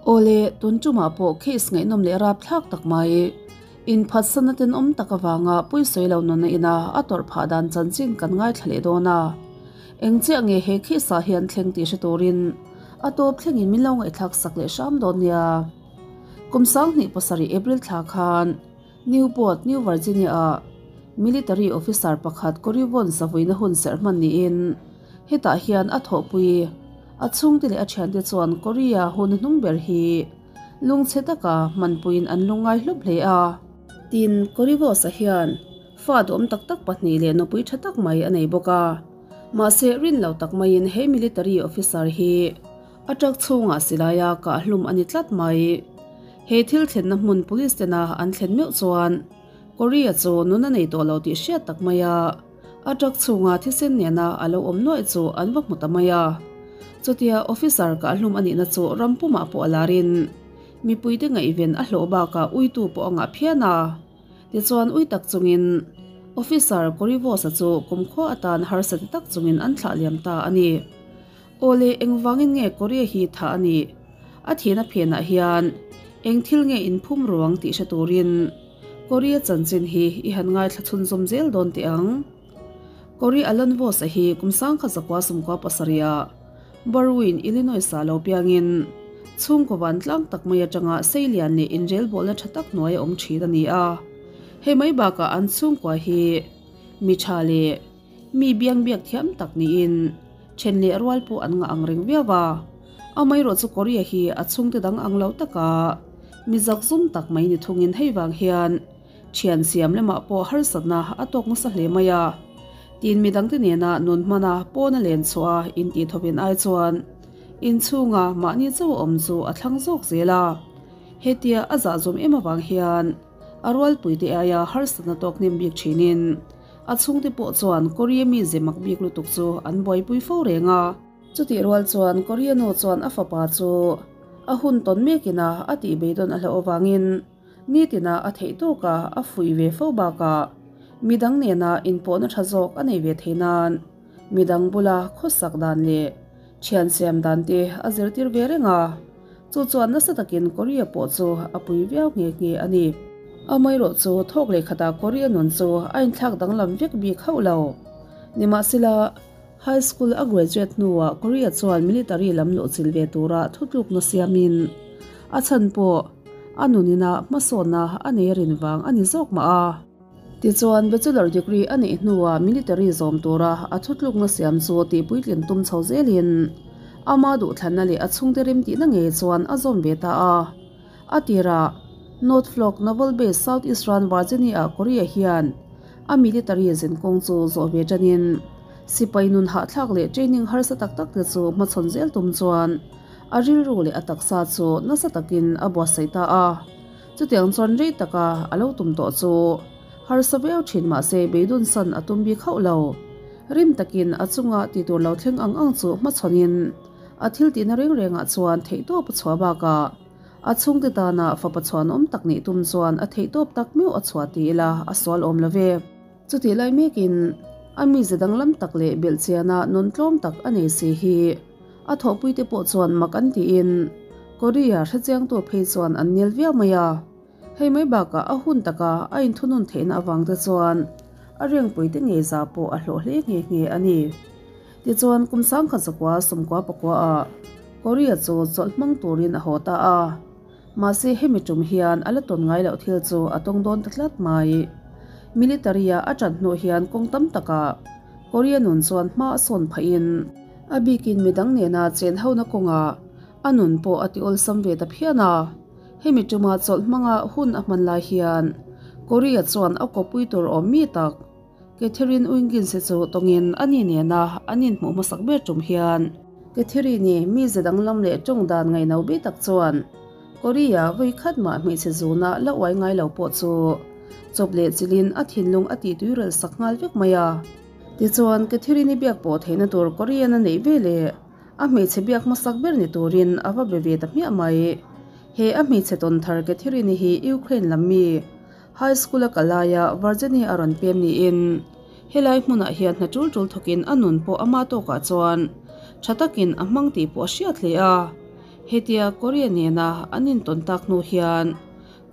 Awle, tun tumah pawh case ngaihnawm leh rapthlak tak mai. Inphatsanna tenawm tak avanga pawisawi lo nunna ina a tawrh phah dan chanchin kan ngaithla leh dawn a. Eng chiah nge he case ah hian thleng tih hre turin a tawp thlengin min lo ngaihthlak sak leh hram dawn nia. Kum 2007 April thla khan Newport, New Virginia ah Military officer pakhat Cory Vaughn savuina hun serh hman niin hetah hian a thawhpui a chhungte leh a thiante chuan Cory-a hun hnung ber hi lungchhe taka hmanpuiin an lungngai hlawp hle a. Tin, Cory Vaughn-a hian fa duhawm tak tak pahnih leh nupui tha tak mai a nei bawk a. Mahse, rin lo tak maiin he military officer hi a truck chhungah silaia kah hlum a ni tlat mai. He thil thlenna hmun police tena an thlen meuh chuan Korea chu nun a nei tawh lo tih hriat tak mai a, a truck chhunga thisen nena a lo awm nuaih chu an va hmu ta mai a. Chutia officer kah hlum a nihna chu ram pumah pawh a larin mipuite ngaihven a hlawh bakah uitu pawh a ngah phian a. Tichuan ui tak chungin Officer Corivos-a chu kumkhua atan harsa ti tak chungin an thlah liam ta a ni. Awle, engvangin nge Korea hi thah a nih? A thihna phenah hian eng thil nge inphum ruang tih hre turin Korea chanchin hi i han ngaithla chhunzawm zel dawn teh ang. Korea Alonvos-a hi kum 1997 ah Berwyn, Illinois-ah lo piangin chhungkaw vantlang tak mai atanga seilian leh inrelbawlna tha tak hnuai a awm thin a ni a. Hei mai bakah an chhungkua hi mi tha leh Mi biang biak thiam tak niin then leh rual pawh an ngah ang reng viau a. Amaherawhchu Korea hi a chhungte dang ang lo taka mi zakzum tak mai ni thungin hei vang hian thian siam lamah pawh harsatna a tawk nasa hle mai a. Tin midangte nena nun hmana pawna len chhuah a intih thawven ai chuan inchhunga mahni chauh a awm chu a thlang zawk zel a. Hetia a zahzum em avang hian a rualpuite aia harsatna tawk hnem bik thinin A chhungte pawh chuan Korea mi ze mak bik lutuk chu an buaipui fo reng a. Chutih rual chuan Korea nu chuan a fapa chu a hun tawn mekin a a tih beidawn a hlauh avangin nitina a theih tawka a fuih ve fo bakah midang nena inpawhna tha zawk a nei ve thei nan midang bula khawsak dan leh thian siam dan te a zirtir ve reng a. Chu chuan nasa takin Korea pawh chu a pui viau nghe nghe a ni. Amaherawh chu thawk leh khatah Korea nun chu a inthlak danglam vek bik hauh lo. Nimahsela, High School a graduate hnuah Korea chuan military lam luhchilh ve tura thutlukna siamin a chhan pawh a nunina hmasawnna a nei rin vang a ni zawk mah a. Tichuan, Bachelor degree a neih hnuah military zawm tura a thutlukna siam chu tihpuitlin tum chho zelin ama duhthlanna leh a chhungte remtihna ngei chuan a zawm ve ta a. A tirah, Norfolk Naval Base South Eastern Virginia-ah Korea hian a military zinkawng chu zawh ve tanin sipai nun hahthlak leh training harsa tak tak te chu hmachhawn zel tum chuan a rilru leh a taksa chu nasa takin a buatsaih ta a. Chutiang chuan rei taka a lo tum tawh chu harsa viau thin mahse beidun san a tum bik hauh lo. Rim takin a chunga ti tur lo thleng ang ang chu hmachhawnin a thil tihna reng rengah chuan theihtawp a chhuah bakah a chhungte tana fapa chhuanawm tak nih tum chuan a theihtawp tak meuh a chhuah ti ila a sual awm lo ve. Chutih lai mekin a mize danglam tak leh belhchiana nun tlawm tak a nei si hi A thawhpuite pawh chuan mak an tiin Korea hrechiangtu phei chuan an nel viau mai a. Hei mai bakah a hun taka a inthunun theihna avang te chuan a rengpuite ngei za pawh a hlawh hle nghe nghe a ni. Tichuan kum 1900 10 pakua ah Korea chu chawlh hmang turin a haw ta a. Mahse hemi tum hian a la tawn ngai loh thil chu a tawng dawn ta tlat mai. Military-a a ṭan hnuh hian kawng tam takah Korea nun chuan hma a sawn phahin a bikin midang nena chen hona kawngah a nun pawh a ti awlsam ve ta phian a. Hemi tuma chawlh hmanga hun a hman lai hian Korea chuan a kawpui tur awm mi tak Catherine Wingins-i chu tawngin ani nena an inhmuh hmasak ber tum hian Catherine-i mize danglam leh tawng dan ngaihno bi tak chuan Korea vawi khat mah hmeichhe zuna la uai ngai lo pawh chu chawp leh chilhin a thinlung a tih tuirel sak nghal vek mai a. Tichuan, Catherine-i biak pawh theihna tur Korean a neih ve leh a hmeichhe biak hmasak ber ni turin a va be ve ta hmiah mai. He a hmeichhe tawn thar Catherine-i hi Ukraine lam mi High School a kal laia Virginia a rawn pem niin helai hmunah hian hna tul tul thawkin a nun pawh ama tawkah chuan tha takin a hmang tih pawh a hriat hle a. Hetia Korea nena an intawn tak hnu hian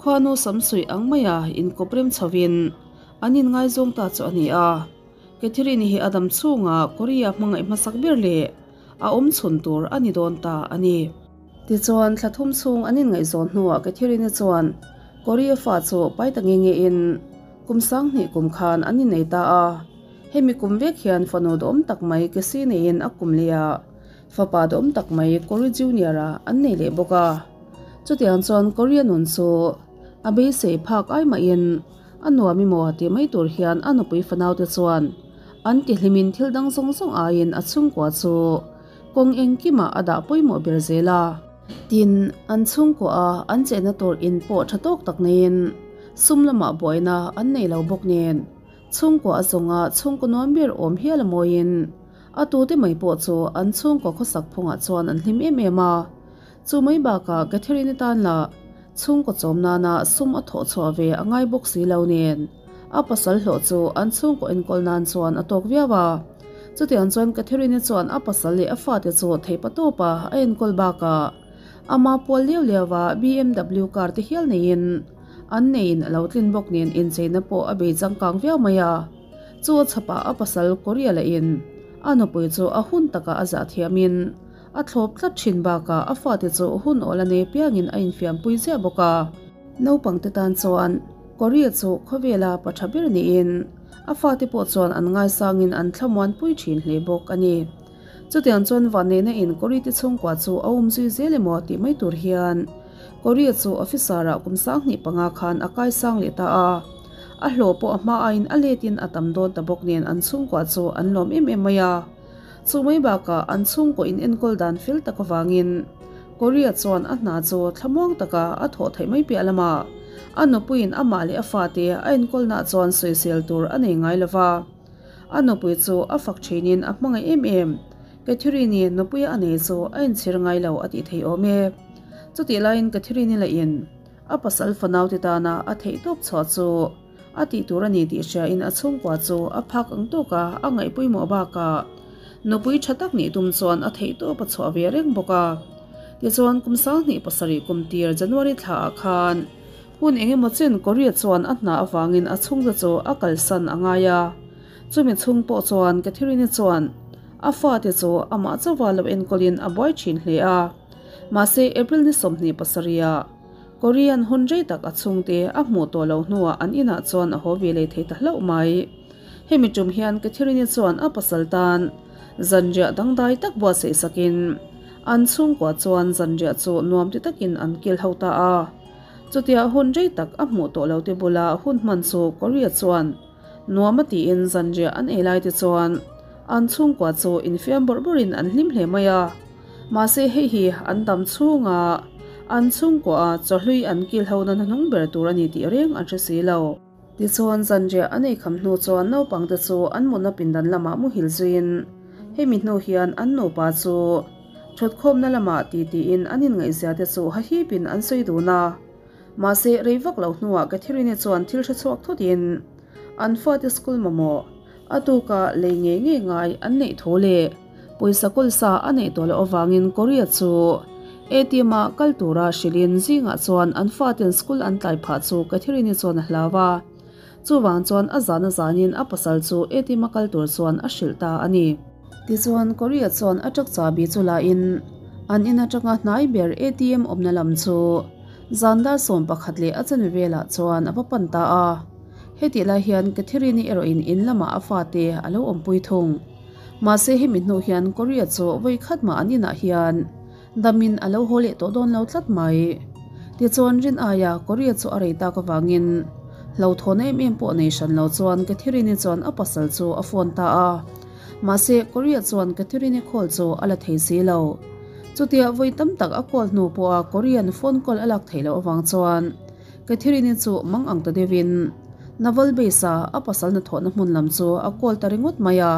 khuanu samsuih ang maia inkawp rem chhovin an inngaizawng ta chu a ni a. Catherine hi a dam chhunga Korea hmangaih hmasak ber leh a awm chhun tur a ni dawn ta a ni. Tichuan, thla thum chhung an inngaihzawn hnuah Catherine chuan Korea fa chu pai ta nge nge in kum 2000 kum khan an innei ta a. Hemi kum vek hian fanu duhawm tak mai Cassie neiin a kum leh a, fapa duhawm tak mai Corey Junior-a an nei leh bawk a. Chutiang chuan Corey-a nun chu a beisei phak ai mahin a nuam emaw tih mai tur hian a nupui fanaute chuan an tihlimin thil dang zawng zawng aiin a chhungkua chu kawng engkimah a dah pawimawh ber zel a. Tin, an chhungkua a an chenna tur in pawh tha tawk tak neiin sum lamah buaina an nei lo bawk nen chhungkua a zawnga chhungkaw nuam ber awm hial a mawiin a tute mai pawh chu an chhungkaw khawsak phungah chuan an hlim em em a. Chu mai bakah Catherine tan lah chhungkaw chawm nana sum a thawh chhuah ve a ngai bawk si lo nen a pasal hlawh chu an chhungkaw enkawl nan chuan a tawk viau a. Chutiang chuan Catherine chuan a pasal leh a fate chu theih patawpa a enkawl bakah ama pual liau liau a BMW car te hial neiin an neiin a lo tlin bawk nen incheina pawh a bei changkang viau mai a. Chu a chhapah a pasal Korea lahin a nupui chu a hun takah a zah thiamin a thlawp tlat thin bakah a fate chu hun awl a nei piangin a infiampui ziah bawk a. Naupangte tan chuan Korea chu khawvela pa tha ber niin a fate pawh chuan an ngaisangin an thlamuanpui thin hle bawk a ni. Chutiang chuan vanneihna in Korea te chhungkua chu a awm zui zel emaw tih mai tur hian Korea chu officer ah kum 25 khan a kaisang leh ta a. A hlawh pawh a hma aiin a letin a tam dawn ta bawk nen an chhungkua chu an lawm em em mai a. Chu mai bakah an chhungkaw in enkawl dan fel tak avangin Korea chuan a hna chu thlamuang taka a thawh theih mai piah lamah a nupuiin amah leh a fate a enkawlnaah chuan sawisel tur a nei ngai lova. A nupui chu a fak thinin a hmangaih em em. Catherine-i nupuia a nei chu a inchhir ngai lo a tih theih awm e. Chutih laiin Catherine-i lahin a pasal fanaute tana a theihtawp chhuah chu a tih tur a ni tih hriain a chhungkua chu a phak ang tawk a, a ngaih pawimawh bakah nupui tha tak nih tum chuan a theihtawp a chhuah ve reng bawk a. Tichuan kum 2007 kum tir January thla ah khan hun eng emaw chen Korea chuan a hna avangin a chhungte chu a kalsan a ngai a. Chumi chhung pawh chuan Catherine-i chuan a fate chu amah chauha lo enkawlin a buai thin hle a. Mahse April ni 27 ah Korean hun rei tak a chhungte a hmuh tawh loh hnuah an inah chuan a haw ve leh thei ta hlauh mai. Hemi tum hian Catherine-i chuan a pasal tan zanriah dangdai tak buatsaih sakin an chhungkua chuan zanriah chu nuam ti takin an kil ho ta a. Chutia hun rei tak a hmuh tawh lote bula hun hman chu Korea chuan nuam a tiin zanriah an ei lai te chuan an chhungkua chu infiam bawrh bawrhin an hlim hle mai a. Mahse hei hi an dam chhunga an chhungkua a chawhlui an kil ho na hnahnung ber tur a ni tih reng an hre si lo. Tichuan zanriah an ei kham hnu chuan naupangte chu an mutna pindan lamah muhil zuiin hemi hnu hian an nupa chu thutkhawmna lamah ti tiin an inngaihzia te chu hahipin an sawi dun a. Mahse rei vak lo hnuah Catherine-i chuan thil hre chhuak thutin an fate school mamawh a tuka lei ngei ngei ngai an neih thu leh pawisa kawlsa a neih tawh loh avangin Korea chu ATM ah kal tura hrilhin zingah chuan an faten school an tlai phah chu Catherine-i chuan a hlau a. Chuvang chuan a zan a zanin a pasal chu ATM a kal tur chuan a hrilh ta a ni. Tichuan Korea chuan a truck chahbi chu lahin an in atanga hnai ber ATM awmna lam chu zan dar 11 leh a chanve velah chuan a va pan ta a. Hetih lai hian Catherine-i erawhin in lamah a fate a lo awmpui thung. Mahse hemi hnu hian Korea chu vawi khat mah an inah hian damin a lo haw leh tawh dawn lo tlat mai. Tichuan rin aia Korea chu a rei tak avangin hlauhthawn em em pawh nei hran lo chuan Catherine-i chuan a pasal chu a phone ta a. Mahse Korea chuan Catherine-i call chu a la thei si lo. Chutia vawi tam tak a call hnu pawha Korean phone call a lak theih loh avang chuan Catherine-i chu mang ang ta deuhin Naval Base-a a pasal hnathawhna hmun lam chu a call ta ringawt mai a.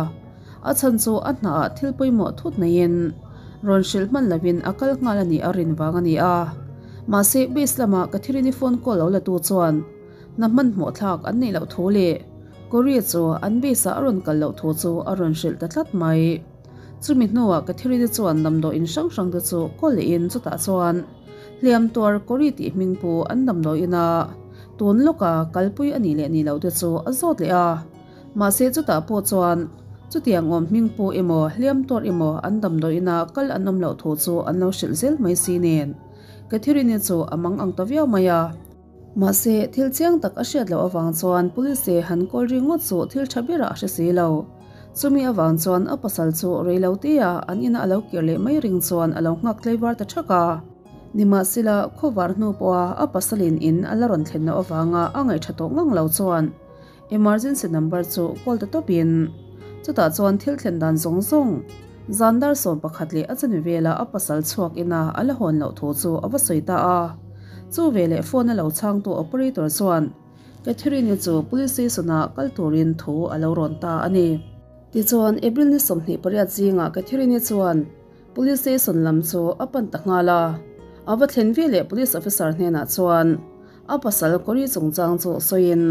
A chhan chu a hnaah thil pawimawh thut neiin rawn hrilh hman lovin a kal nghal a nih a rin vang a ni a. Mahse base lama Catherine-i phone call lo la tu chuan hna hmanhmawh thlak an neih loh thu leh Korea chu an base-ah a rawn kal loh thu chu a rawn hrilh ta tlat mai. Chumi hnuah Catherine-i chuan damdawiin hrang hrang te chu call lehin chutah chuan hliam tuar Cory tih hming pu an damdawiin a tun lawka kalpui a nih leh nih loh te chu a zawt leh a. Mahse chutah pawh chuan chutiang awm hming pu emaw hliam tuar emaw an damdawiin a kal an awm loh thu chu an lo hrilh zel mai si nen Catherine-i chu a mang ang ta viau mai a. Mahse, thil chiang tak a hriat loh avang chuan Police han call ringawt chu thil tha berah a hre si lo. Chumi avang chuan a pasal chu rei lo tea an ina a lo kir leh mai ring chuan a lo nghak tlaivar ta thak a. Nimahsela, khawvar hnu pawha a pasalin in a la rawn thlen loh avanga a ngaihṭha tawh ngang lo chuan emergency number chu call ta tawpin chutah chuan thil thlen dan zawng zawng zan dar 11 leh a chani vela a pasal chhuak ina a la hawn loh thu chu a va sawi ta a. Chu veleh phone a lo chhangtu operator chuan Catherine-i chu police station-ah kal turin thu a lo rawn ta a ni. Tichuan April ni 28 zingah Catherine-i chuan police station lam chu a pan ta nghal a. A va thlen veleh police officer hnenah chuan a pasal Cory chungchang chu sawiin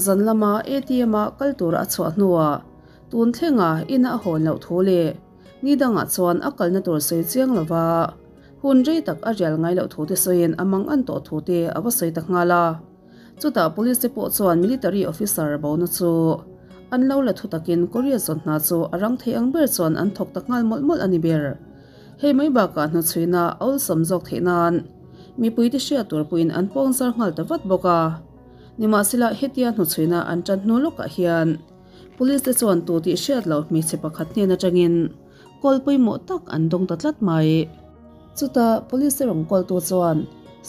zan lama ATM-a kal tura a chhuah hnuah tun thlenga ina a hawn loh thu leh ni dangah chuan a kalna tur sawi chiang lova hun rei tak a rial ngai loh thu te sawiin a mang an tawh thu te a va sawi ta nghal a. Chutah police te pawh chuan military officer bona chu an lo la thu takin Korea zawn hna chu a rang thei ang ber chuan an thawk ta nghal mawlh mawlh a ni ber. Hei mai bakah hnuchhuina a awlsam zawk theih nan mipui te hriat tur pawhin an pawng zar nghal ta vat bawk a. Nimahsela hetia hnuchhuina an tan hnu lawkah hian police te chuan tu tih hriat loh hmeichhe pakhat hnen atangin call pawimawh tak an dawng ta tlat mai. Chutah police te rawn call tu chuan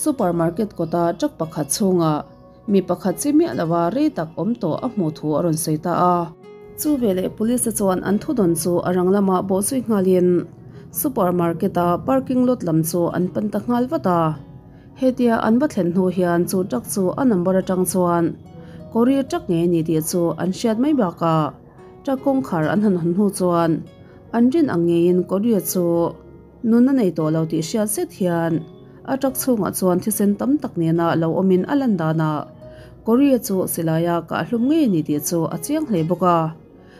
supermarket kawta truck pakhat chhungah mi pakhat chi miah lova rei tak awm tawh a hmuh thu a rawn sawi ta a. Chu veleh police te chuan an thudawn chu a rang lamah bawhzui nghalin supermarket a parking lot lam chu an pan ta nghal vat a. Hetia an va thlen hnu hian chu truck chu a number atang chuan Korea truck nge ni tih chu an hriat mai bakah truck kawngkhar an han hawn hnu chuan an rin ang ngeiin Korea chu nun a nei tawh lo tih hriat zet hian a truck chhungah chuan thisen tam tak nena lo awmin a lan danah Korea chu silaia kah hlum ngei ni tih chu a chiang hle bawk a.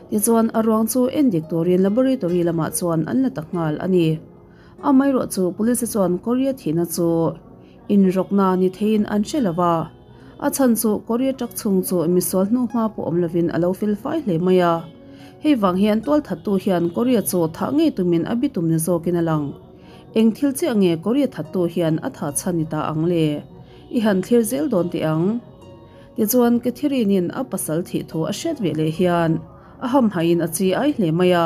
Tichuan a ruang chu en dik turin laboratory lamah chuan an la ta nghal a ni. Amaherawh chu police chuan Korea thihna chu inrawkna ni theiin an hre lova. A chhan chu Korea truck chhung chu misual hnu hma pawh awm lovin a lo fel fai hle mai a. Hei vang hian tual thattu hian Korea chu thah ngei tumin a bitum ni zawkin a lang. Eng thil chiah nge Korea thattu hian a thah chhan ni ta ang le? I han thlir zel dawn teh ang. Tichuan Catherine-in a pasal thih thu a hriat ve leh hian a hamhaiin a chi ai hle mai a.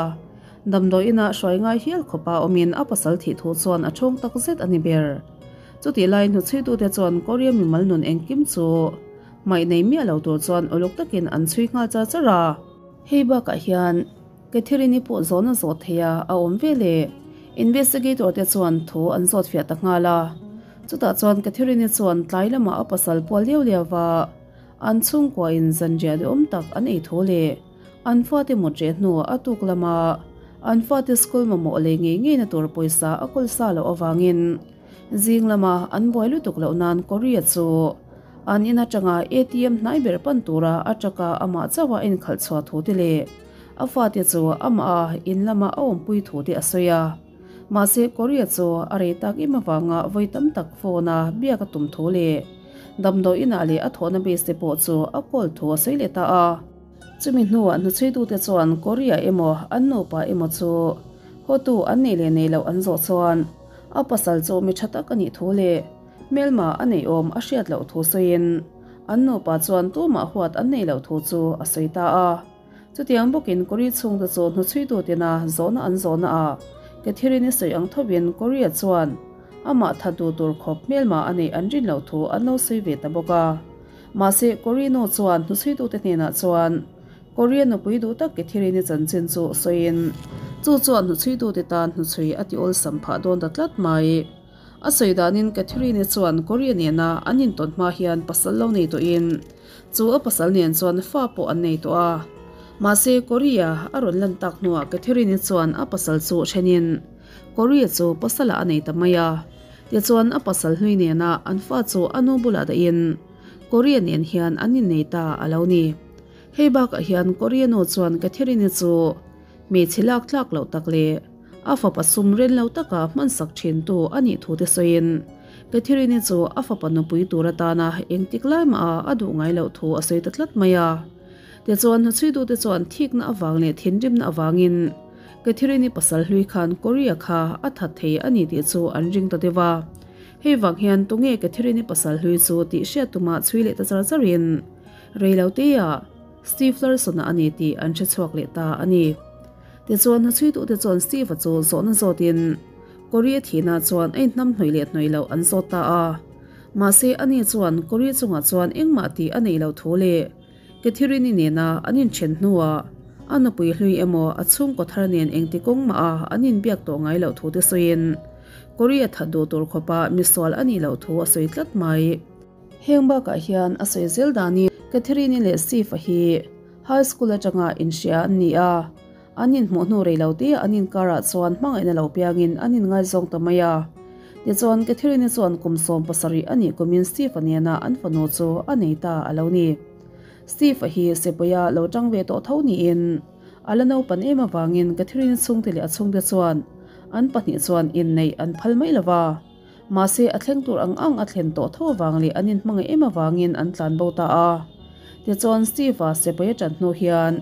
Damdawiina hruai ngai hial khawpa awmin a pasal thih thu chuan a thawng tak zet a ni ber. Chutih laiin hnuchhuitute chuan Korea mimal nun engkim chu hmaih nei miah lo tur chuan uluk takin an chhui nghal char char a. Hei bakah hian Catherine-i pawh zawhna zawh theia a awm ve le. Investigator te chuan thu an zawt fiah ta nghal a. Chutah chuan Catherine-i chuan tlai lamah a pasal pual liau liau va, an chhungkuain zanriah duhawm tak an ei thu leh an fate mut reh hnuah a tuk lama an fate school mamawh lei ngei ngeina tur pawisa a kawl sa loh avangin zing lama an buai lutuk loh nan Korea chu an in atanga ATM hnai ber pan tura a truck-a amah chauha a inkhalh chhuah thu te leh a fate chu amah a in lama a awmpui thu te a sawi a. Mahse Korea chu a rei tak em avanga vawi tam tak phone a biak a tum thu leh damdawi inah leh a thawhna base te pawh chu a call thu a sawi leh ta a. Chumi hnuah hnuchhuitute chuan Korea emaw an nupa emaw chu hawtu an nei leh nei loh an zawh chuan a pasal chu mi tha tak a nih thu leh hmelma a nei awm a hriat loh thu sawiin an nupa chuan tumah huat an nei loh thu chu a sawi ta a. Chutiang bawkin Korea chhungte chu hnuchhuitutena zawhna an zawhna a Catherine-i sawi ang thovin Korea chuan amah that duh tur khawp hmelma a neih an rin loh thu an lo sawi ve ta bawk a. Mahse Korea nu chuan hnuchhuitute hnenah chuan Korea nupui duh tak Catherine-i chanchin chu sawiin chu chuan hnuchhuitute tan hnuchhui a ti awlsam phah dawn ta tlat mai. A sawi danin Catherine-i chuan Korea nena an intawn hma hian pasal lo nei tawhin chu a pasal nen chuan fa pawh an nei tawh a. Mahse Korea a rawn lan tak hnuah Catherine-i chuan a pasal chu thenin Korea chu pasalah a nei ta mai a. Tichuan a pasal hlui nena an fa chu a nu bulah dahin Korea nen hian an innei ta a lo ni. Hei bakah hian Korea nu chuan Catherine-i chu. Hmeichhe lak tlak loh tak leh a fapa sum ren lo taka hmansak thintu a nih thu te sawiin Catherine-i chu a fapa nupui tur atana engtik lai mah a a duh ngai loh thu a sawi ta tlat mai a. Tichuan hnuchhuitute chuan thikna avang leh thinrimna avangin Catherine-i pasal hlui khan Korea kha a that thei a ni tih chu an ring ta deuh a. Hei vang hian tunge Catherine-i pasal hlui chu tih hriat tumah chhui leh ta char charin reiloteah Steve Larson-a a ni tih an hre chhuak leh ta a ni. Tichuan hnuchhuitute chuan Steve-a chu zawhna zawtin Korea thihna chuan a inhnam hnawih leh hnawih loh an zawt ta a. Mahse ani chuan Korea chungah chuan engmah tih a neih loh thu leh Catherine-i nena an inthen hnuah a nupui hlui emaw a chhungkaw thar nen engti kawng mah a an inbiak tawh ngai loh thu te sawiin Korea that duh tur khawpa misual a nih loh thu a sawi tlat mai. Heng bakah hian a sawi zel danin Catherine-i leh Steve-a hi high school atanga inhria an ni a, an inhmuh hnu rei lo te an inkarah chuan hmangaihna lo piangin an inngaizawng ta mai a. Tichuan Catherine-i chuan kum 17 a nih kumin Steve-a nena an fanu chu a nei ta a lo ni. Steve-a hi Sepoia lo tang ve tawh tho niin a la naupan em avangin Catherine-i chhungte leh a chhungte chuan an pahnih chuan inneih an phal mai lo va. Mahse a thleng tur ang ang a thlen tawh tho avang leh an inhmangaih em avangin an tlan bo ta a. Tichuan Steve-a Sepoia tan hnu hian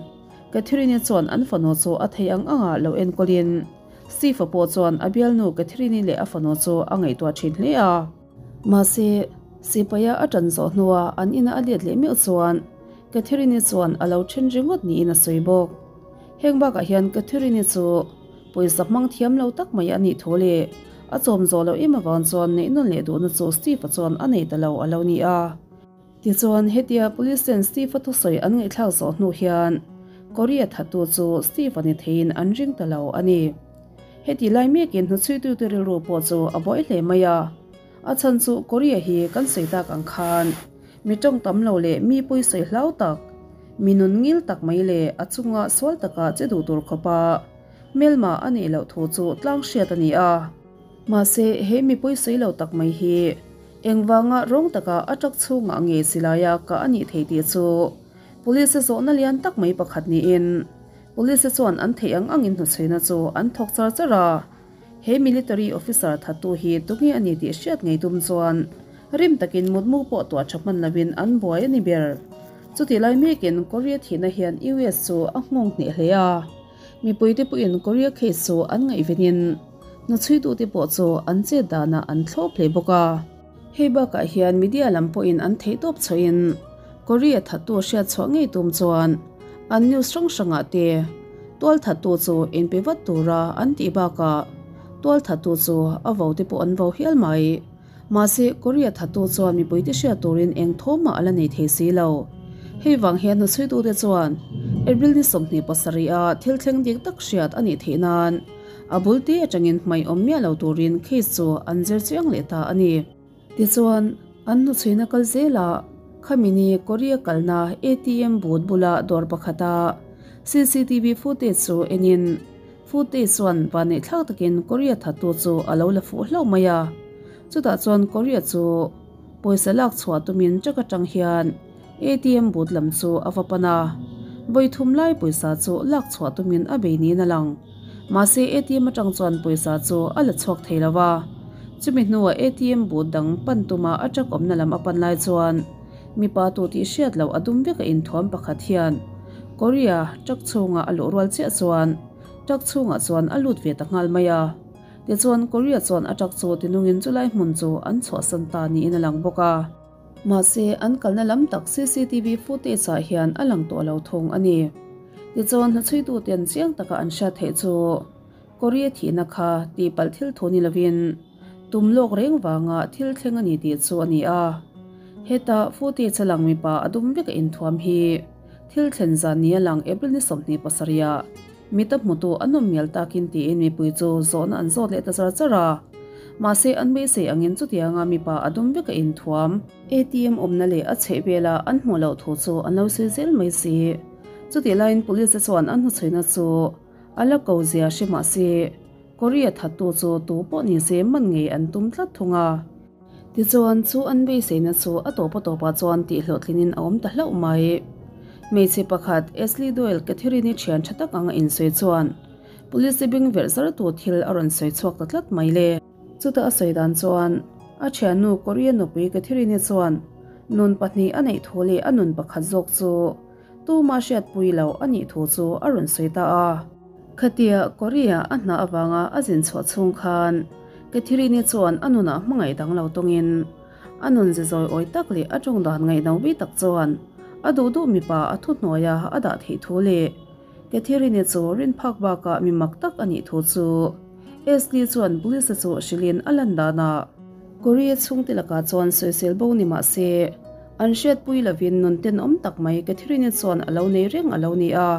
Catherine-i chuan an fanu chu a thei ang anga lo enkawlin Steve-a pawh chuan a bialnu Catherine-i leh a fanu chu a ngaihtuah thin hle a. Mahse, sipaia a tan zawh hnua an ina a let leh meuh chuan Catherine-i chuan a lo then ringawt niin a sawi bawk. Heng bakah hian Catherine-i chu pawisa hmang thiam lo tak mai a nih thu leh a chawm zawh loh em avang chuan neih nawn leh duhna chu Steve-a chuan a nei ta lo a lo ni a. Tichuan, hetia Police ten Steve-a thusawi an ngaihthlak zawh hnu hian Korea thattu chu Steve-a ni theiin an ring ta lo a ni. Heti lai mekin hnuchhuitute rilru pawh chu a buai hle mai a. A chhan chu Korea hi kan sawi tak ang khan mi tawng tam lo leh mi pawi sawi hlau tak, mi nun ngil tak mai leh a chunga sual taka che duh tur khawpa hmelma a neih loh thu chu tlang hriat a ni a. Mahse, he mi pawi sawi lo tak mai hi Engvanga rawng taka a truck chhungah nge silaia kah a nih thei tih chu Police a zawhna lian tak mai pakhat niin Police chuan an theih ang angin hnuchhuina chu an thawk char char a. He military officer thattu hi tunge a ni tih hriat ngei tum chuan rim takin mutmu pawh tuah tha hman lovin an buai a ni ber. Chutih lai mekin Korea thihna hian US chu a nghawng hneh hle a. Mipuite pawhin Korea case chu an ngaihvenin Hnuchhuitute pawh chu an chet danah an thlawp hle bawk a. Hei bakah hian media lam pawhin an theihtawp chhuahin Korea thattu hriat chhuah ngei tum chuan an news hrang hrangah te tual thattu chu inpe vat tura an tih bakah tual thattu chu a vo te pawh an vo hial mai. Mahse Korea thattu chuan mipuite hriat turin eng thawmah a la nei thei si lo. Hei vang hian hnuchhuitute chuan April ni 27 a thil thleng dik tak hriat a nih theih nan A bul te atangin hmai awm miah lo turin case chu an zir chiang leh ta a ni. Tichuan, an hnuchhuina kal zelah khami ni Korea kalna ATM booth bula dawr pakhata cctv footage chu enin footage chuan vanneih thlak takin Korea thattu chu a lo la fuh hlauh mai a. Chutah chuan Korea chu pawisa lak chhuah tumin truck atang hian ATM booth lam chu a va pan a, vawi thum lai pawisa chu lak chhuah tumin a bei niin a lang. Mahse ATM atang chuan pawisa chu a la chhuak thei lo va. Chumi hnuah ATM booth dang pan tuma a truck awmna lam a pan lai chuan mipa tu tih hriat loh a dum vek a inthuam pakhat hian Korea truck chhungah a luh rual chiah chuan truck chhungah chuan a lut ve ta nghal mai a. Tichuan Korea chuan a truck chu tinungin chulai hmun chu an chhuahsan ta niin a lang bawk a. Mahse, an kalna lam tak cctv footage ah hian a lang tawh lo thung a ni. Tichuan, hnuchhuituten chiang taka an hriat theih chu Korea thihna kha tihpalh thil thu ni lovin tum lawk reng vanga thil thleng a ni tih chu a ni a. Heta footage a lang mipa a dum vek a inthuam hi thil thlen zan ni a lang April ni 27 ah mita hmutu an awm mial takin tiin mipui chu zawhna an zawt leh ta char char a. Mahse, an beisei angin chutianga mipa a dum vek a inthuam. ATM awmna leh a chheh vela an hmuh loh thu chu an lo sawi zel mai si. Chutih laiin police te chuan an hnuchhuina chu a la ko zia hre mah se, Korea thattu chu tu pawh ni se man ngei an tum tlat thung a. Tichuan, chu an beiseina chu a tawp a tawpah chuan tihhlawhtlinin a awm ta hlauh mai. Hmeichhe pakhat, Ashley Doyle Catherine-i thian tha tak anga insawi chuan. Police beng verh zar tu thil a rawn sawi chhuak ta tlat mai le. Chuta a sawi dan chuan a thiannu Korea nupui Catherine-i chuan nun pahnih a neih thu leh a nun pakhat zawk chu tuma hriatpui lo a nih thu chu a rawn sawi ta a. Khatia Korea a hna avanga a zin chhuah chhung khan Catherine-i chuan a nunah hmangaih dang lo tawngin a nun ze zawi awi tak leh a tawng dan ngaihno bi tak chuan a duh duh mipa a thuhnuaia a dah theih thu leh Catherine-i chu rin phak bakah mi mak tak a nih thu chu Ashley chuan police chu hrilhin a lan danah Korea chhungte lakah chuan sawisel bo ni mah se an hriatpui lovin nun tenawm tak mai Catherine-i chuan a lo nei reng a lo ni a.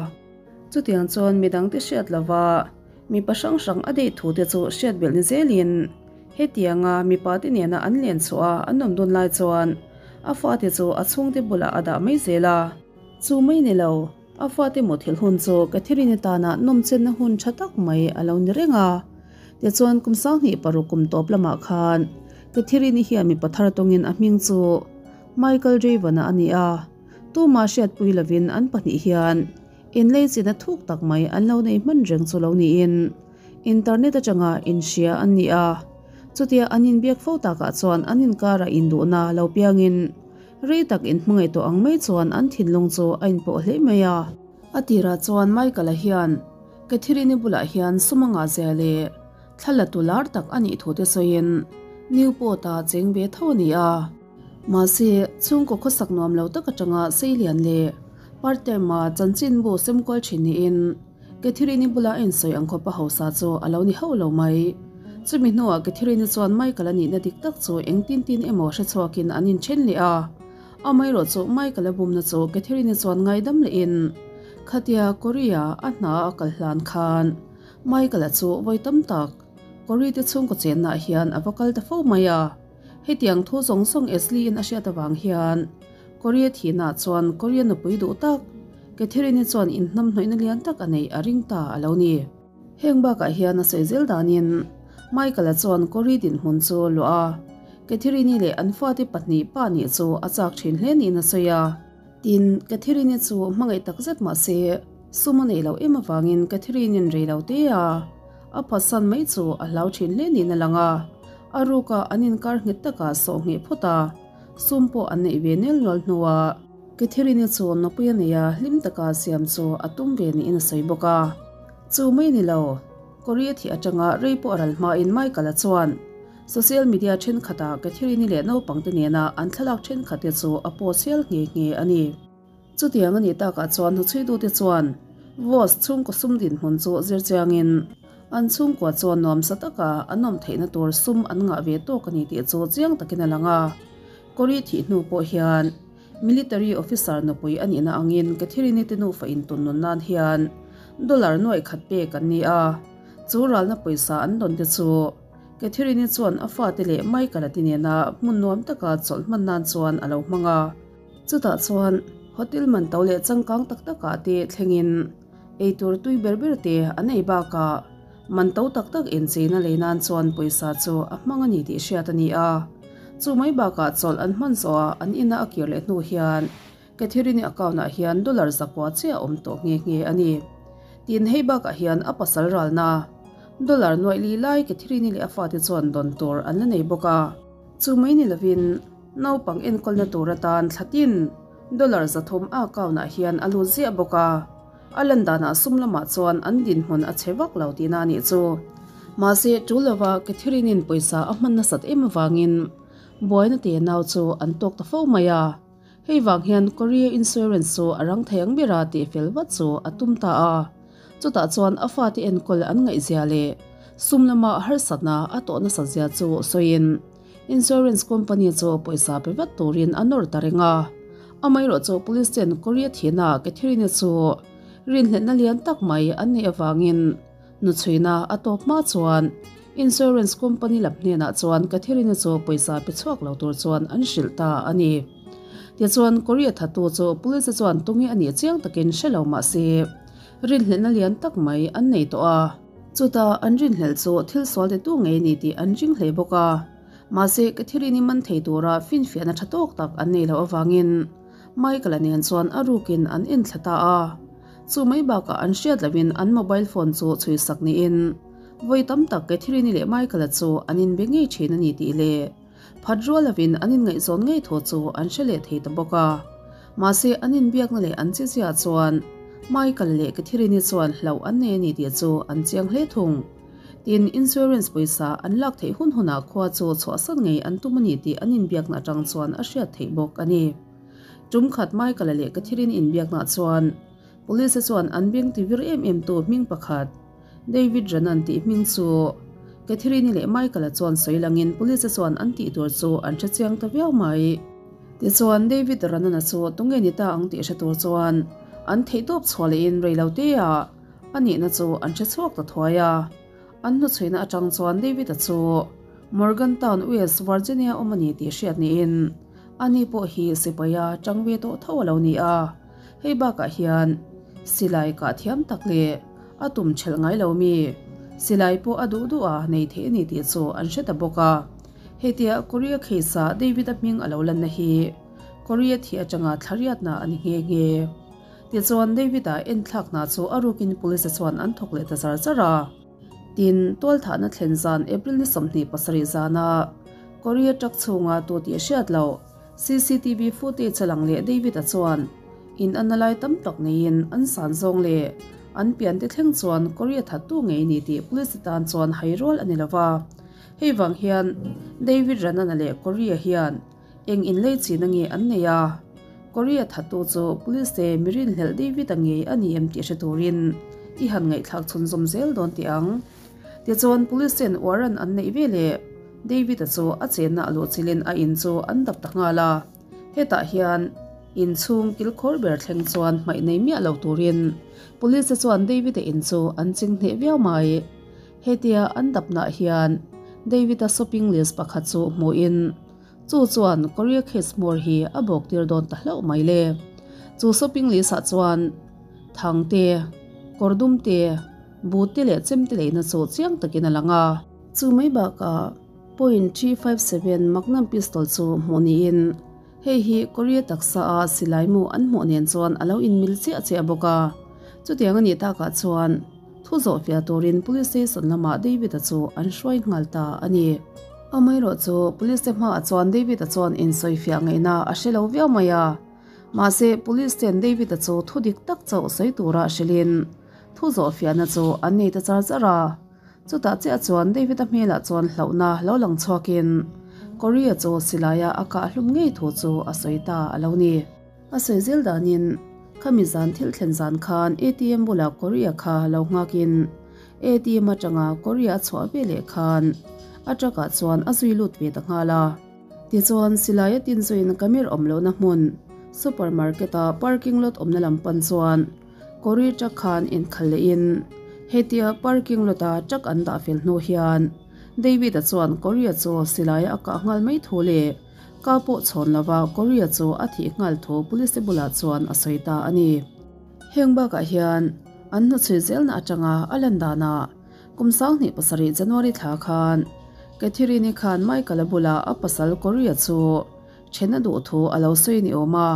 Chutiang chuan midangte hriat lova mipa hrang hrang a dei thute chu hriat belh ni zelin hetianga mipate nena an len chhuah a an awm dawn lai chuan a fate chu a chhungte bulah a dah mai zel a. Chu mai ni lo, a fate muthilh hun chu Catherine tana nawmchenna hun tha tak mai a lo ni reng a. Tichuan kum sanghnih paruk kum tawp lamah khan Catherine hian mipa thar tawngin a hming chu Michael Draven-a a ni a. Tumah hriatpui lovin an pahnih hian inleichina thuk tak mai an lo nei hman reng chu lo niin internet atanga inhria an ni a. Chutia an inbiak fo takah chuan an inkarah induhna lo piangin rei tak inhmangaih tawh ang mai chuan an thinlung chu a inpawh hle mai a. A tirah chuan Michael-a hian Catherine-i bulah hian sum a ngah zia leh thla la tu lar tak a nih thute sawiin Newport-a cheng ve tho a ni a. Mahse, chhungkaw khawsak nuam lo tak atanga Seilian leh part-time-a chanchinbu semkual thin niin Catherine-i bula a insawi ang khawpa hausa chu a lo ni hauh lo mai. Chumi hnuah Catherine-i chuan Michael-a nihna dik tak chu engtin tin emaw hre chhuakin an inthen leh a. Amaherawh chu Michael-a bumna chu Catherine-i chuan ngaidam lehin khatia Korea a hna a kal hlan khan Michael-a chu vawi tam tak Korea te chhungkaw chennaah hian a va kal ta fo mai a. Hetiang thu zawng zawng Ashley-in a hriat avang hian Korea thihnaah chuan Korea nupui duh tak Catherine-i chuan inhnamhnawihna lian tak a neih a ring ta a lo ni. Heng bakah hian a sawi zel danin Michael-a chuan Korea dinhmun chu luah a, Catherine-i leh an fate pahnih pa nih chu a chak thin hle niin a sawi a. Tin, Catherine-i chu hmangaih tak zet mah se sum a neih loh em avangin Catherine-in rei lo te a a phatsan mai chu a hlau thin hle niin a lang a. A ruka an inkar nghet taka sawh ngheh phawt a, sum pawh an neih ve nel nual hnuah Catherine-i chu nupui a nei a, hlim taka siam chu a tum ve niin a sawi bawk a. Chu mai ni lo, Korea thih atanga rei pawh a ral hmain Michael-a chuan social media thenkhatah Catherine-i leh naupangte nena an thlalak thenkhatte chu a post hial nghe nghe a ni. Chutiang a nih takah chuan hnuchhuitute chuan Voss chhungkaw sum dinhmun chu zir chiangin an chhungkua chuan nuamsa taka an awm theihna tur sum an ngah ve tawk a ni tih chu chiang takin a lang a. Kori thih hnu pawh hian military officer nupui a nihna angin Catherine-i te nufa intun nun nan hian dollar nuaih khat pek an ni a, chu ralna pawisa an dawn te chu Catherine-i chuan a fate leh Michael-a te nena hmun nuam taka chawlh hman nan chuan a lo hmang a. Chutah chuan hotel man to leh changkang tak takah te thlengin eitur tui ber ber te an ei bakah man to tak tak incheina lei nan chuan pawisa chu a hmang a ni tih hriat a ni a. Chu mai bakah chawlh an hman zawhah an ina a kir leh hnu hian Catherine-i account ah hian dollar zakua chiah a awm tawh nghe nghe a ni. Tin, hei bakah hian a pasal ralna dollar nuaih li lai Catherine-i leh a fate chuan dawn tur an la nei bawk a. Chu mai ni lovin naupang enkawlna tur atan thlatin dollar 300 a account ah hian a lut ziah bawk a, a lan danah sum lamah chuan an dinhmun a chhe vak lo tihna a nih chu. Mahse, tul lova Catherine-in pawisa a hman nasat em avangin buaina te nau chu an tawk ta fo mai a, hei vang hian Korea insurance chu a rang thei ang bera tih fel vat chu a tum ta a. Chutah chuan a fate enkawl an ngaihzia leh sum lama harsatna a tawh nasat zia chu sawiin insurance company chu pawisa pe vat turin a nawr ta reng a. Amaherawh chu police ten Korea thihna Catherine chu rinhletna lian tak mai an neih avangin hnuchhuina a tawp hma chuan insurance company lam hnenah chuan Catherine chu pawisa pe chhuak lo tur chuan an hrilh ta a ni. Tichuan Korea thattu chu police chuan tunge a nih chiang takin hre lo mah se rinhlelhna lian tak mai an nei tawh a. Chutah an rinhlelh chu thil sual titu ngei a ni tih an ring hle bawk a. Mahse, Catherine-i man thei tura finfiahna tha tawk tak an nei loh avangin Michael-a nen chuan a rukin an enthla ta a. Chu mai bakah an hriat loin an mobile phone chu chhui sak niin vawi tam tak Catherine-i leh Michael-a chu an inbe ngei thin a ni tih leh phat rual lovin an inngaihzawn ngei thu chu an hre leh thei ta bawk a. Mahse an inbiakna leh an chizia chuan Michael leh Catherine-i chuan hlauh an nei a ni tih chu an chiang hle thung. Tin, insurance pawisa an lak theih hun hunah khua chu chhuahsan ngei an tum a ni tih an inbiakna atang chuan a hriat theih bawk a ni. Tum khat Michael-a leh Catherine-i inbiaknaah chuan Police-a chuan an beng ti vir em em tu hming pakhat, David Ranan tih hming chu Catherine-i leh Michael-a chuan sawi langin Police-a chuan an tih tur chu an hre chiang ta viau mai. Tichuan David Ranan-a chu tunge ni ta ang tih hre tur chuan an theihtawp chhuah lehin reiloteah A nihna chu an hre chhuak ta thuai a. An hnuchhuihna atang chuan David-a chu Morgantown, West Virginia awm a ni tih hriat niin ani pawh hi sipaia tang ve tawh tho a lo ni a. Hei bakah hian silai kah thiam tak leh a tum ṭhelh ngai lo mi silai pawh a duh duh a nei thei a ni tih chu an hre ta bawk a. Hetia Korea case-a David-a hming a lo lanna hi Korea thih atanga thlariatna a ni nghe nghe. Tichuan David-a enthlak hna chu a rukin police chuan an thawk leh ta zar zar a. Tin, tualthahna thlen zan April ni 27 zana Korea truck chhunga tu tih a hriat loh cctv footage a lang leh David-a chuan in anna lai tam tak neiin an san zawng leh an piante thleng chuan Korea thattu ngei ni tih police tan chuan hai rual a ni lova. Hei vang hian David Ranana leh Korea hian Eng inlei china nge an nei a? Korea thattu chu police te mi rinhlelh David-a ngei a ni em tih hre turin i han ngaihthlak chhunzawm zel dawn teh ang. Tichuan police ten warrant an neih ve leh David-a chu a chenna a luh chilin a in chu an dap ta nghal a. Hetah hian in chhung kilkhawr ber thleng chuan hmaih nei miah lo turin police te chuan David-a in chu an ching hneh viau mai. Hetia an dapnaah hian David-a shopping list pakhat chu hmuhin Chu chuan Korea case hmawr hi a bawk tir dawn ta hlauh mai le. Chu shopping list ah chuan thang te, kawr dum te, but te leh chem te leina chu chiang takin a lang a. Chu mai bakah .357 Magnum pistol chu hmuh niin hei hi Korea taksa a silai mu an hmuh nen chuan a lo inmil chiah chiah bawk a. Chutiang a nih takah chuan Thu zawhfiah turin Police Station lamah David-a chu an hruai nghal ta a ni. Amaherawhchu Police te hmaah chuan David-a chuan insawifiah ngaihna a hre lo viau mai a. Mahse, Police ten David-a chu thu dik tak chauh sawi tura hrilhin thu zawhfiahna chu an nei ta char char a. Chutah chiah chuan David-a hmelah chuan hlauhna lo lang chhuakin Corey-a chu silaia a kah hlum ngei thu chu a sawi ta a lo ni. A sawi zel danin, khami zan thil thlen zan khan ATM bulah Korea kha lo nghakin ATM atanga Korea a chhuah ve leh khan a truck ah chuan a zui lut ve ta nghal a. Tichuan, silai a tin zuiin Kamir awm lohna hmun, supermarket a parking lot awmna lam pan chuan Korea truck khan inkhal lehin hetia parking lot a truck an dah fel hnu hian David-a chuan Korea chu silai a kah nghal mai thu leh Ka pawh chhawn lova Korea chu a thih nghal thu police te bulah chuan a sawi ta a ni. Heng bakah hian an hnuchhui zelna atanga a lan danah kum 2007 January thla khan Catherine-i khan Michael-a bulah a pasal Korea chu then a duh thu a lo sawi ni awm a,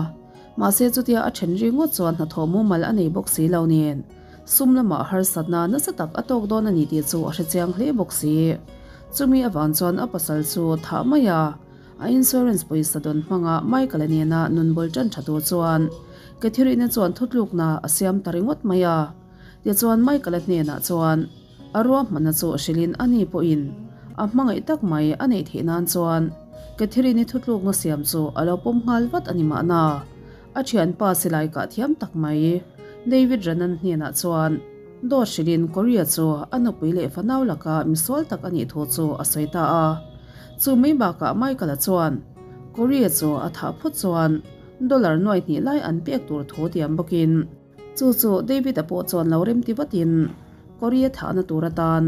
mahse chutia a then ringawt chuan hnathawh mumal a nei bawk si lo nen sum lamah harsatna nasa tak a tawk dawn a ni tih chu a hrechiang hle bawk si. Chumi avang chuan a pasal chu thah mai a. A insurance pawisa dawn hmanga Michael-a nena nun bul tan tha tur chuan Catherine-i chuan thutlukna a siam ta ringawt mai a. Tichuan Michael-a hnenah chuan a ruahmanna chu hrilhin ani pawhin a hmangaih tak mai a neih theih nan chuan Catherine-i thutlukna siam chu a lo pawm nghal vat a ni mahna. A thianpa silai kah thiam tak mai David Ranan hnenah chuan dawt hrilhin Korea chu a nupui leh fanau laka misual tak a nih thu chu a sawi ta a. Chu mai bakah Michael-a chuan Korea chu a thah phawt chuan dollar nuai hnih lai an pek tur thu tiam bawkin chu chu David-a pawh chuan lo remti vatin Korea thahna tur atan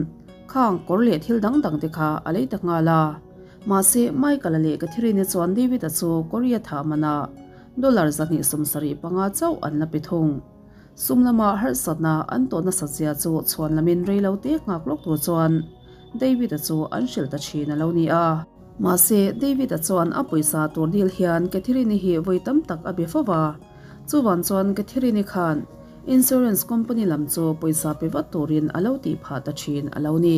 khang kawr leh thil dang dang te kha a lei ta nghal a. Mahse, Michael-a leh Catherine-i chuan David-a chu Korea thah manah dollar 275 chauh an la pe thung. Sum lama harsatna an tawh nasat zia chu chhuan lamin rei lo te nghak lawk tur chuan David-a chu an hrilh ta thin a lo ni a. Mahse, David-a chuan a pawisa tur dil hian Catherine-i hi vawi tam tak a be fo va. Chuvan chuan Catherine-i khan Insurance company lam chu pawisa pe vat turin a lo tih phah ta thin a lo ni.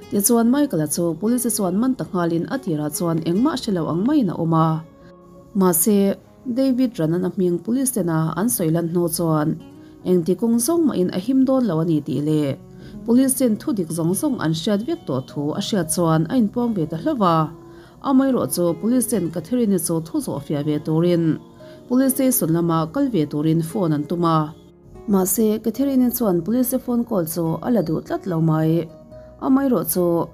Tichuan Michael-a chu police chuan man ta nghalin a tirah chuan engmah hre lo ang maiin a awm a. Mahse, David Ranan-a hming police tena an sawi lan hnu chuan engti kawng zawng mahin a him dawn lo a ni tih leh police ten thu dik zawng zawng an hriat vek tawh thu a hriat chuan a inpuang ve ta hlauh a. Amaherawh chu police ten Catherine-i chu thu zawh fiah ve turin Police station lama kal ve turin phone an tum a. Mahse, Catherine-i chuan police phone call chu a la duh tlat lo mai. Amaherawh chu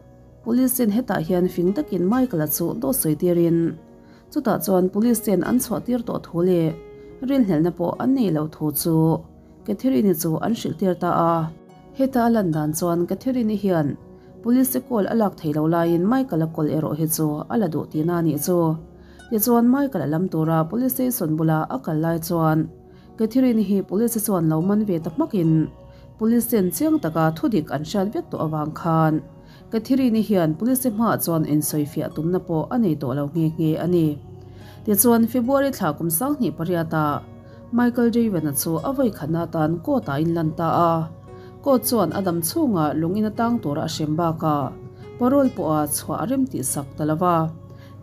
police ten hetah hian fing takin Michael-a chu dawt sawi tirin chutah chuan police ten an chhuah tir tawh thu leh rinhlelhna pawh an nei loh thu chu Catherine-i chu an hrilh tir ta a. Heta a lan dan chuan Catherine-i hian police call a lak thei lo laiin Michael-a call erawh hi chu a la duh tihna a nih chu. Tichuan Michael a lam tura police station bula a kal lai chuan Catherine hi police chuan lo man ve ta hmakin police ten chiang taka thudik an hriat vek tawh avang khan Catherine hian police hmaah chuan insawifiah tumna pawh a nei tawh lo nghe nghe a ni. Tichuan February thla kum 28ah Michael Javen-a chu a vawikhatna atan court ah a inlan ta a, court chuan a dam chhungah lung in atang tura a hrem bakah parole pawha chhuah a rem tihsak ta lo va.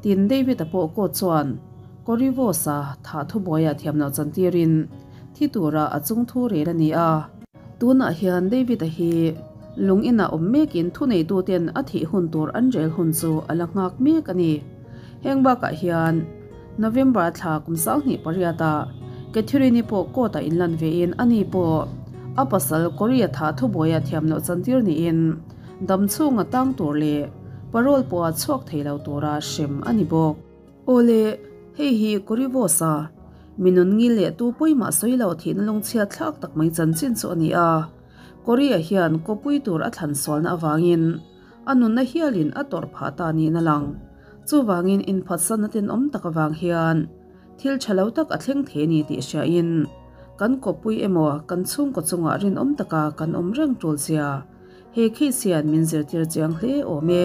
Tin, David-a pawh court chuan Corivos-a thah thubuaiah thiam loh chantirin thi tura a chung thu rel a ni a. Tunah hian David-a hi lung inah awm mekin thuneituten a thih hun tur an rel hun chu a la nghak mek a ni. Heng bakah hian November thla kum 28ah Catherine-i pawh court-ah inlan vein ani pawh a pasal Corey-a thah thubuaiah thiam loh chantir niin dam chhunga tang tur leh parole pawha chhuak thei lo tura hrem a ni bawk. Awle, hei hi Corivos-a mi nun ngil leh tu pawimah sawi loh thihna lungchhiat thlak tak mai chanchin chu a ni a. Corey-a hian kawpui tur a thlan sualna avangin a nunna hialin a tawrh phah ta niin a lang. Chuvangin inphatsanna tenawm tak avang hian thil tha lo tak a thleng thei a ni tih hriain kan kawppui emaw kan chhungkaw chungah rinawm taka kan awm reng tul zia he case hian min zirtir chiang hle awm e.